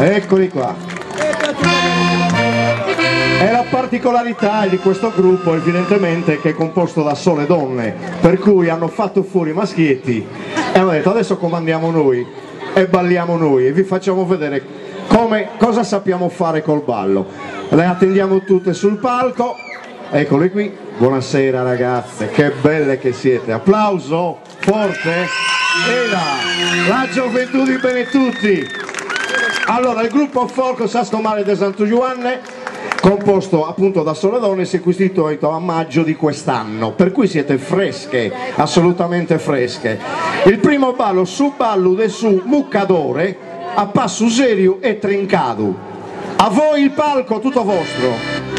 Eccoli qua. E la particolarità di questo gruppo evidentemente che è composto da sole donne, per cui hanno fatto fuori i maschietti e hanno detto adesso comandiamo noi e balliamo noi e vi facciamo vedere come, cosa sappiamo fare col ballo. Le attendiamo tutte sul palco, eccole qui, buonasera ragazze, che belle che siete, applauso forte e la, la gioventù di Benetutti. Allora, il gruppo folk Sas Comares de Santu Giuanne, composto appunto da sole donne, si è costituito a maggio di quest'anno, per cui siete fresche, assolutamente fresche. Il primo ballo, su ballu de su muccadore, a passu seriu e trincadu. A voi il palco, tutto vostro.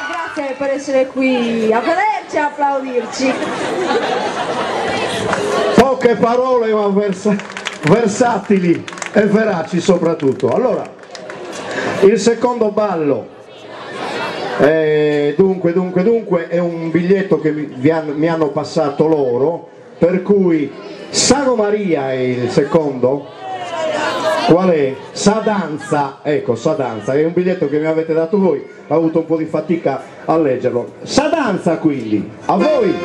Grazie per essere qui a vederci e applaudirci. Poche parole ma versa versatili e veraci soprattutto. Allora, il secondo ballo, dunque, dunque, dunque, è un biglietto che mi, vi han, mi hanno passato loro, per cui Sago Maria è il secondo. Qual è? Sadanza, ecco, Sadanza, è un biglietto che mi avete dato voi, ho avuto un po' di fatica a leggerlo. Sadanza quindi, a voi!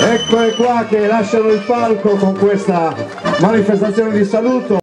Eccole qua che lasciano il palco con questa manifestazione di saluto.